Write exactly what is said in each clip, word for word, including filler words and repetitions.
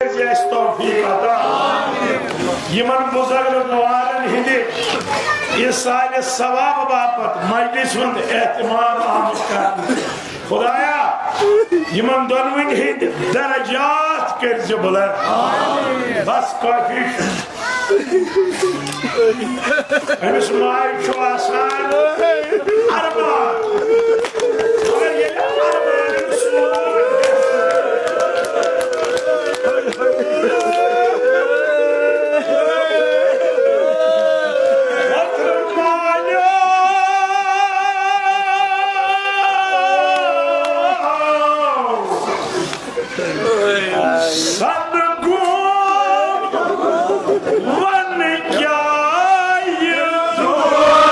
کٔرۍ زِ اَسہِ توفیٖق عطا۔ یِمن بُزرگن والٮ۪ن ہٕنٛدِ اِیصالِ ثواب باپتھ مجلس ہُنٛد اہتمام آمُت کرنہٕ۔ خدایا، یِمن دۄنوٕنۍ ہٕنٛدۍ درجات کٔرۍ زِ بُلند۔ بس کٲفی چھُ۔ أمِس ماے چھُ آسان ارمان۔ مگر ییٚلہِ ارمان سون وۄتھُن مانیو، سَتھ گوم وَن کیٛاہ یہِ دُنیا۔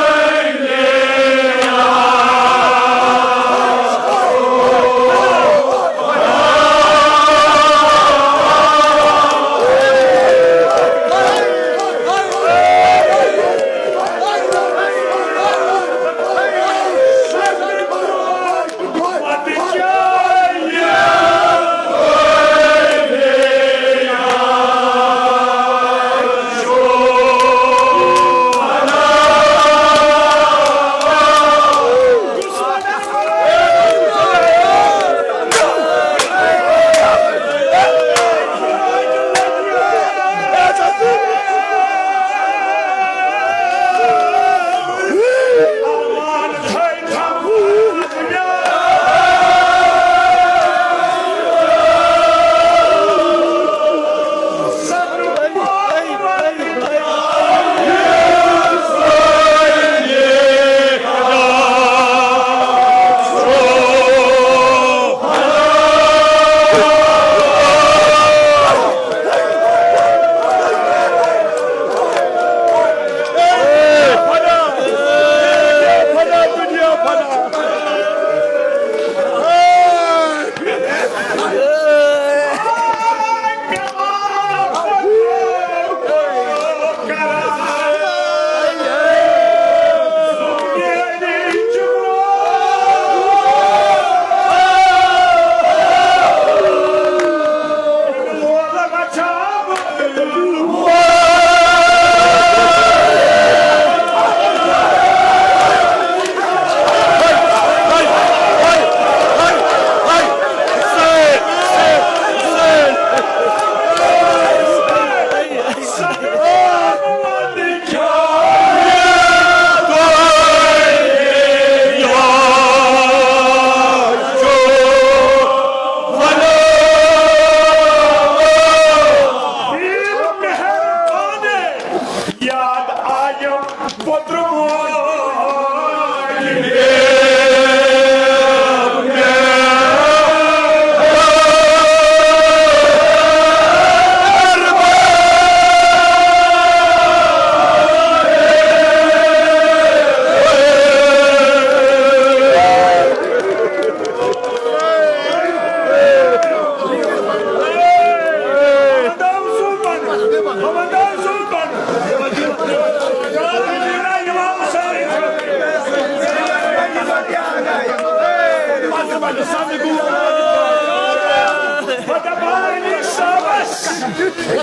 یاد آیم پتر مول۔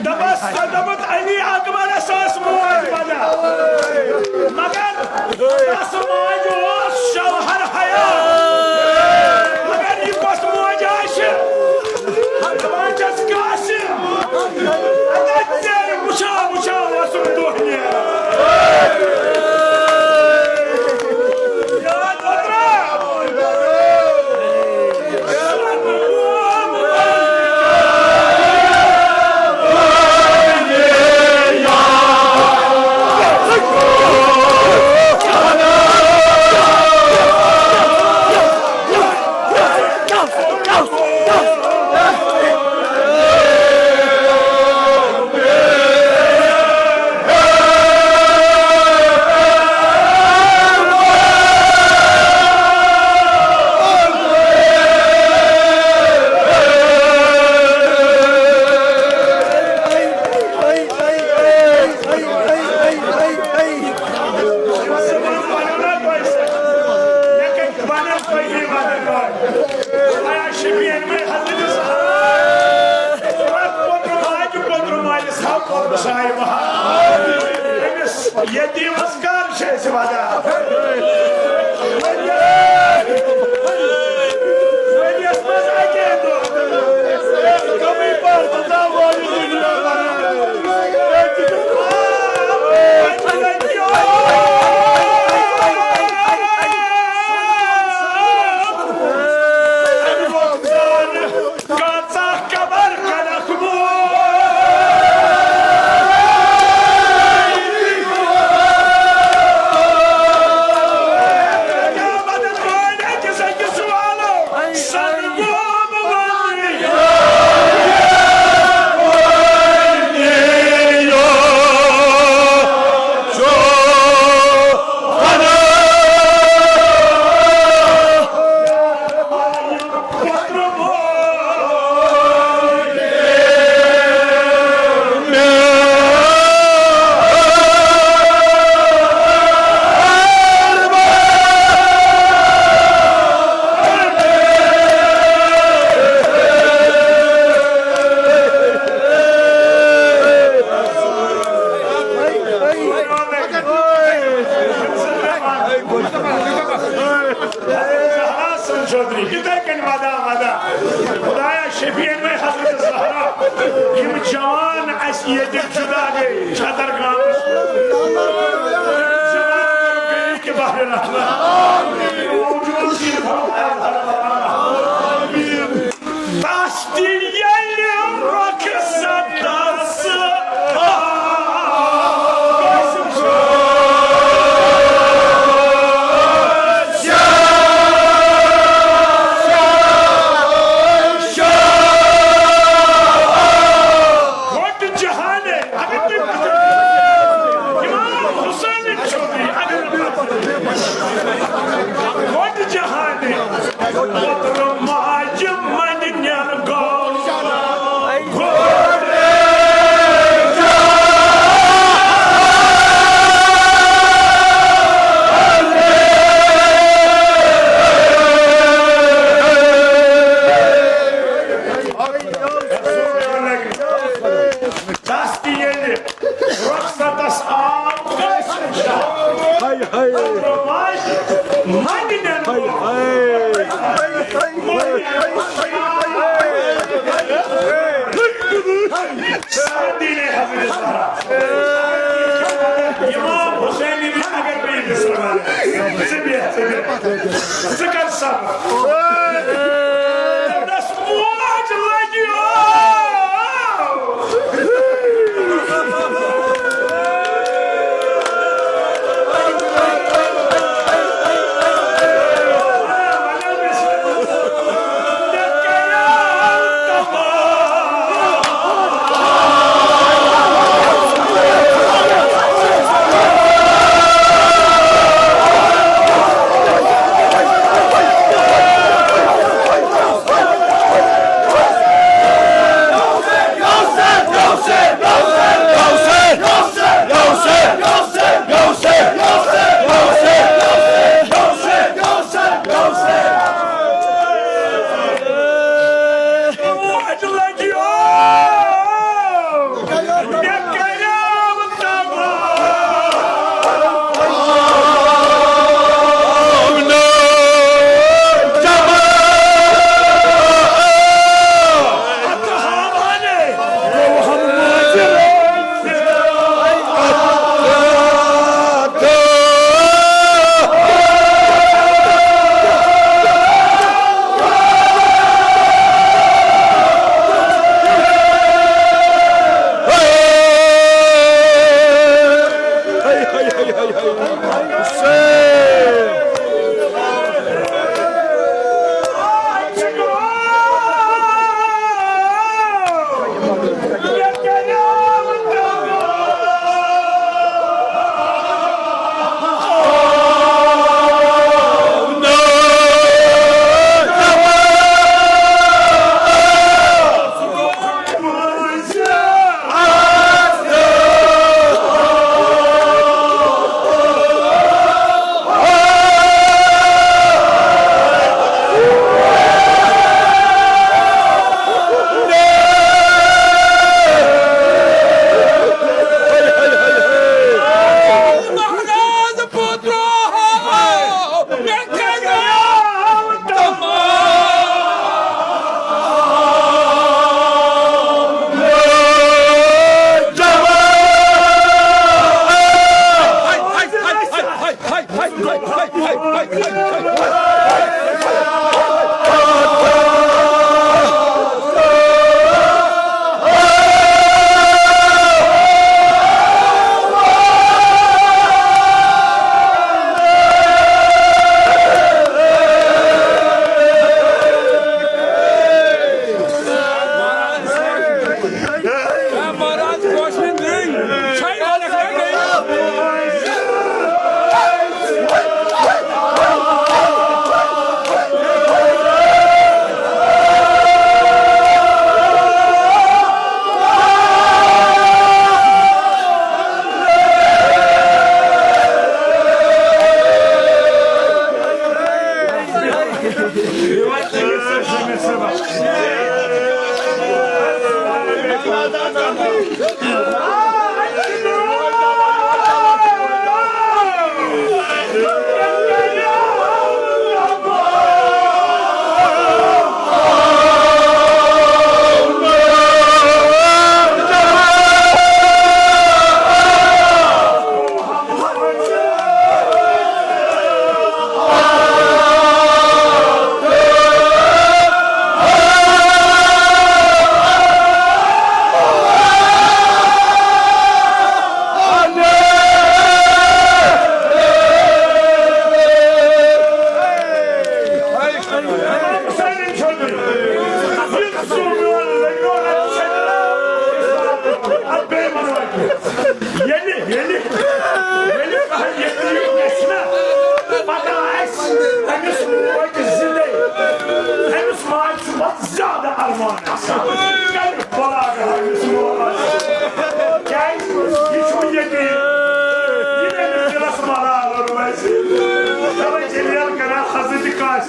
دپس، دپس علی اکبرس ٲس موج پدا۔ مگر تس ماجہِ اوس شوہر حیا۔ مگر یہِ کۄس موج آسہِ؟ دپان چھس قاسم، اتھ ژےٚ وٕچھان وٕچھان اوسُم دۄہ نیران۔ یاد اوترٕ۔ صاحب، أمِس یتیٖمس کر چھِ أسۍ ودان؟ ؤریس منٛز اَکے دۄہ۔ کمٕے پرزٕ تھاو وٲلِتھ دُنیا بنان۔ کۭژاہ قبر کڑکھ بہٕ۔ قیامت برونٛہہ أکِس أکِس والو سر گوم وننہِ۔ حسن چودھری، یِتھَے کٔنۍ ودا ودا۔ خدایا، شفیعن وے حضرت زہرا، یِم جوان اَسہِ ییٚتہِ جُدا گٔے، چھتر گامس۔ جوان گٔے کہِ بحر رحمت۔ تس تہِ ییٚلہِ رۄخصتس گۄڈٕ جہانہِ، اگر تُہۍ امام حسین چھِو، اگر گۄڈٕ جہانہِ، وۄترٕ ماجہِ منٛدنٮ۪ن گوٚو۔ دست ییٚلہِ رۄخصتس آو کٲشِر شاہ۔ ہاے ہاے۔ ماجہِ منٛدنٮ۪ن ہاے ہاے۔ دیٖنِ حضرت زہرا۔ امام حسینی بھی اگر بیٚیہِ مسلمان۔ ژٕ بیٚہہ، ژٕ بیٚہہ۔ ژٕ کر صبر۔ دَپنَس موج لگیو۔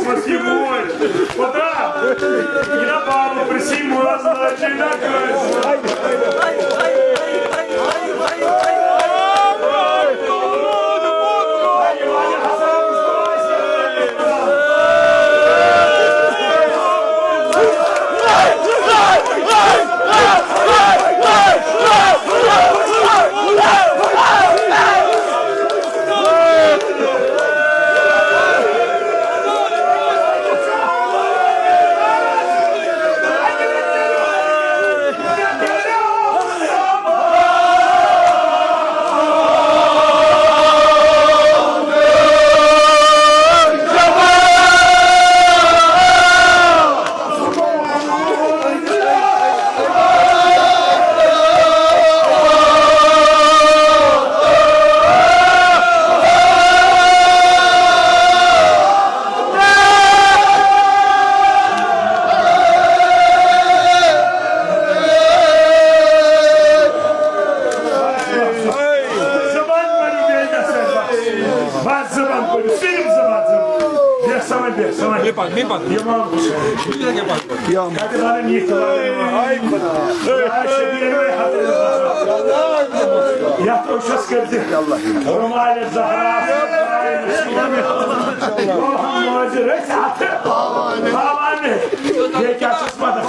یہِ موج، خۄدا، یہِ نہ بابہٕ پرٛژھی مٲژ لٲجی نہ کٲنٛسہِ۔ زبان پٔرِو بیٚیہِ مےٚ سۭتۍ بس۔ بس زبان پٔرِو، صرف زبان، زبان۔ بیٚہہ سا وۄنۍ، بیٚہہ سا وۄنۍ۔ مےٚ پتہٕ، مےٚ پتہٕ۔ اِمام حُسین۔ کَتہِ بَنَن یِتھ وَنَن؟ آے خۄدا۔ خۄدایا شبیٖر مےٚ حضرت۔ یَتھ اوشَس کٔرۍزِ رُمالِ زہرا۔ روزِ رٔسۍ اَتھٕ۔ پاوانہِ۔ بیٚیہِ کیٛاہ چھُس پَتہ؟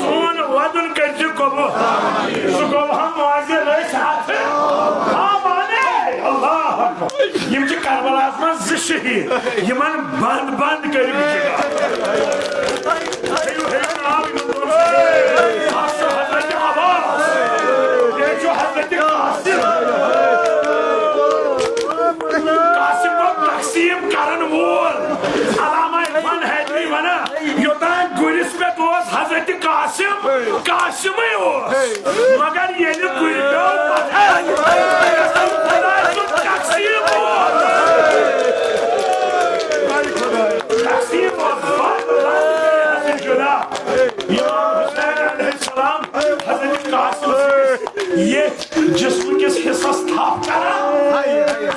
سون وعدُن کٔرۍزِ قبول۔ سُہ گوٚو ہم واضح رٔسۍ ہتھ۔ ہاں، مانے۔ اللہ اکبر۔ یِم چھِ کربلاہس منٛز زٕ شہیٖد، یِمن بند بند کٔرِو یہِ جِگر۔ ہیٚیِو، ہیٚیِو ناو یِمن دۄن۔ اکھ چھُ حضرت عباس، بیٚیہِ چھُ حضرت قاسم۔ قاسم گوٚو تقسیٖم کرن وول۔ علامہ عرفان حیدری ونان، یوٚتام گُرِس پٮ۪ٹھ اوس حضرت قاسم، قاسمٕے اوس۔ مگر ییٚلہِ گُرِ پیوٚو پتھر، قسم خۄداے سُنٛد تقسیٖم اوس۔ تقسیٖم اوس بنٛد، بنٛد، حضرت جُدا۔ امام حسین علیہ السلام حضرت قاسم سٕنٛدِس ییٚتھۍ جسم کِس حصس تھپھ کران،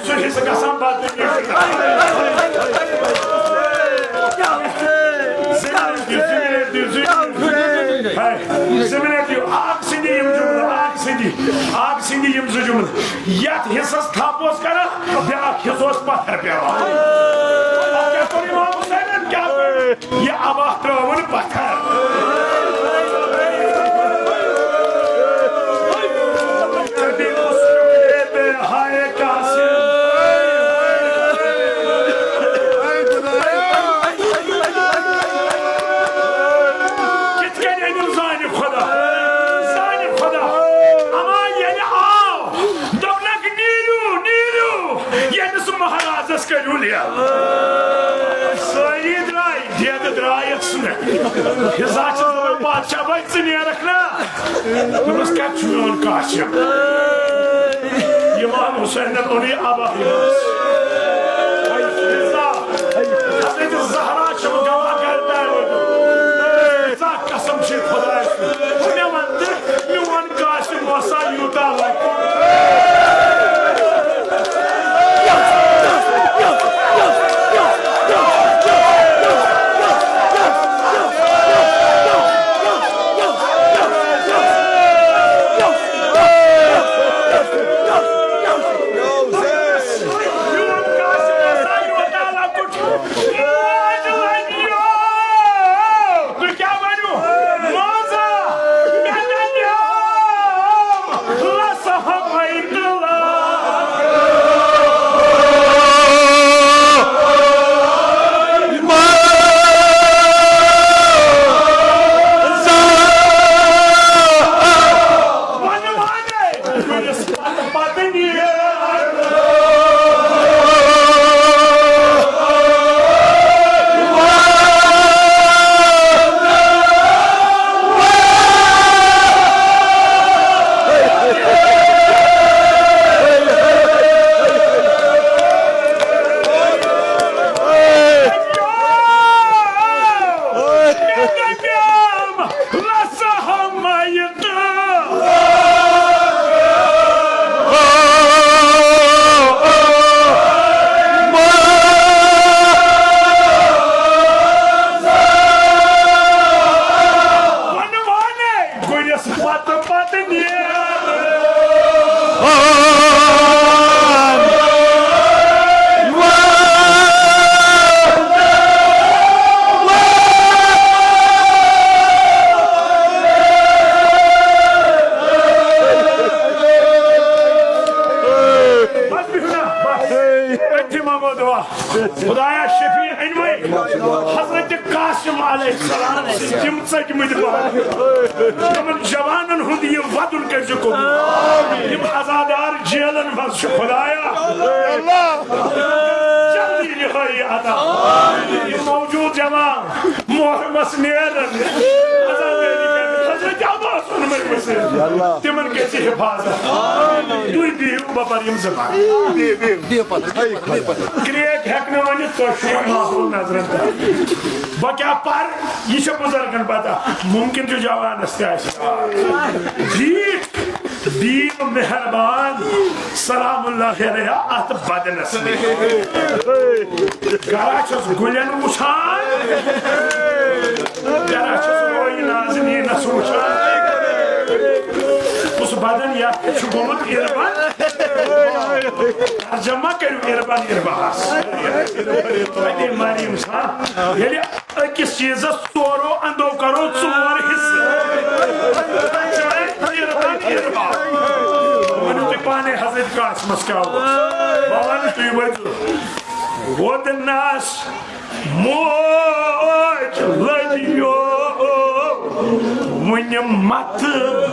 سُہ حصہٕ گژھان بددُنیا۔ زٕ منٹ دِیِو، زٕ منٹ دِیِو، زٕ منٹ دِیِو۔ ہے، زٕ منٹ دِیِو۔ اکھ سٕنٛدِ یِم جملہٕ، اکھ سٕنٛدِ، اکھ سٕنٛدِ یِم زٕ جملہٕ۔ یتھ حصس تھپھ اوس کران، بیاکھ حصہٕ اوس پتھر پیوان۔ پتہٕ کیٛاہ کوٚر امام حسینن؟ کیٛاہ کوٚر؟ یہِ عبا ترٲوٕن پتھر۔ ہائے قاسم۔ کِتھ کٔنۍ أنِو زانہِ خۄدا؟ زانہِ خۄدا۔ اما ییٚلہِ آو، دوٚپنکھ، "نیٖرِو، نیٖرِو، ییٚمِس مہرازس کٔرِو لیل۔" سٲری درٛاے، دیدٕ درٛایَکھ سُہ۔ حِزا چھِ دَپان، "بادشاہ بھاے، ژٕ نیرَکھ نا؟" دوٚپمَس، "کَتہِ چھُ میون قاسم؟" امام حسینَن اوٚن یہِ عبا۔ حِزا، حضرت زہرا چھِ گواہ گردان۔ حِزا، قسم چھِ خۄدایَس۔ مےٚ وَن تہٕ، میون قاسم اوسا یوٗتاہ لۄکُٹ؟ میون قاسم اوسا یوٗتاہ لۄکُٹ؟ پتہٕ پتہٕ نیرٕ۔ بس بِہِو نا، بس۔ أتھی منٛگو دُعا۔ خدایا، شفیع أنۍ وۄنۍ حضرت قاسم علیہ السلام سٕنٛدۍ تِم ژٔٹۍ مٕتۍ بال۔ تِمن جوانن ہُنٛد یہِ وَدُن کٔرۍ زِ قبول۔ یِم عزادار جیلن منٛز چھِ، خدایا، جلدی رِہٲیی عطا۔ یِم موجود جوان محرمس نیرن، عزادٲری کرن۔ حضرت عباس اوٚن مےٚ مٔسیٖد۔ تِمن گژھِ حفاظت۔ تُہۍ بِہِو، بہٕ پرٕ یِم زٕ بار۔ بِہِو، بِہِو۔ کرٛیک ہٮ۪کہٕ نہٕ ؤنِتھ، تۄہہِ چھُ وۄنۍ ماحول نظرن تل۔ بہٕ کیٛاہ پرٕ؟ یہِ چھےٚ بُزرگن پتہ۔ مُمکِن چھُ جوانس تہِ آسہِ۔ بیٖٹھ۔ بیٖٹھ مہربان سلام اللہ علیہ اتھ بدنس نِش۔ گرا چھُس گُلٮ۪ن وُچھان، گرا چھُس رویہِ نازنینس وُچھان۔ کُس بدن یتھ چھُ گوٚمُت اربن؟ ترجمہ کٔرِو اربن اربہس۔ اتے مریم چھا ییٚلہِ أکِس چیٖزس ژورو اندو کرو ژور حصہٕ۔ ؤنِو تُہۍ پانے حضرت قاسمس کیٛاہ اوس؟ بہٕ ونہٕ تُہۍ ؤنِو۔ ووت نس موج لٔجیو وُنہِ متہٕ۔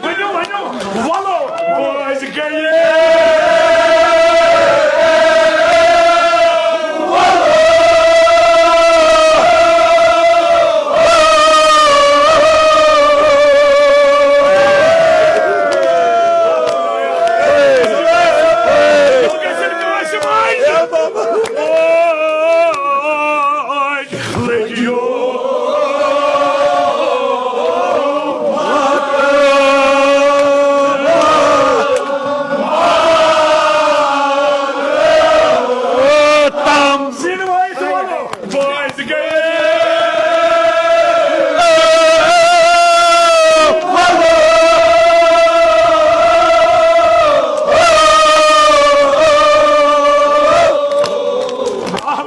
ؤنِو، ؤنِو، وَلو، بٲژ گٔیے۔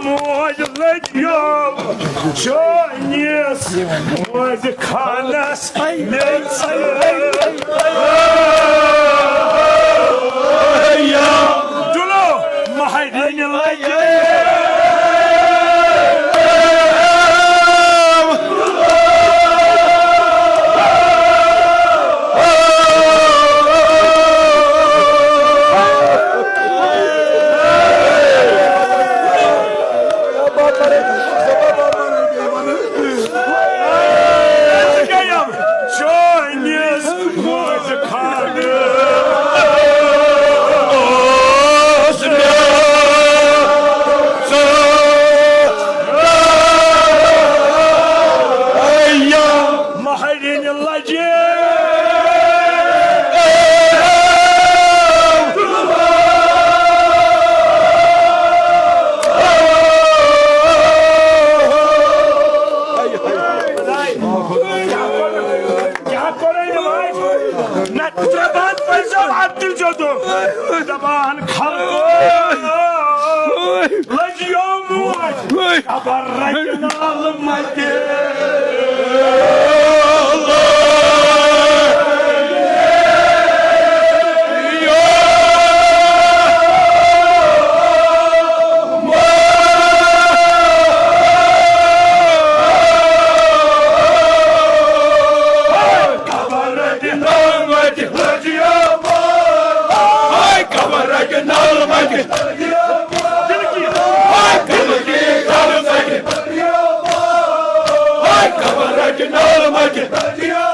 موج لٔجیو چٲنِس موزِ خانس میٚژ۔ دُلو مہرِنہِ لگے۔ چٲنِس موزِ خانہٕ اوس مےٚ ژٕ مہرِنۍ لجہِ۔ کیٛاہ کوٚر أمۍ؟ نہ، دپان پٔرۍزیو عبدالجدُن۔ دپان خلقو، لٔجیو موج، خبر رٹہِ نالہٕ متہِ۔ نار مچہِ۔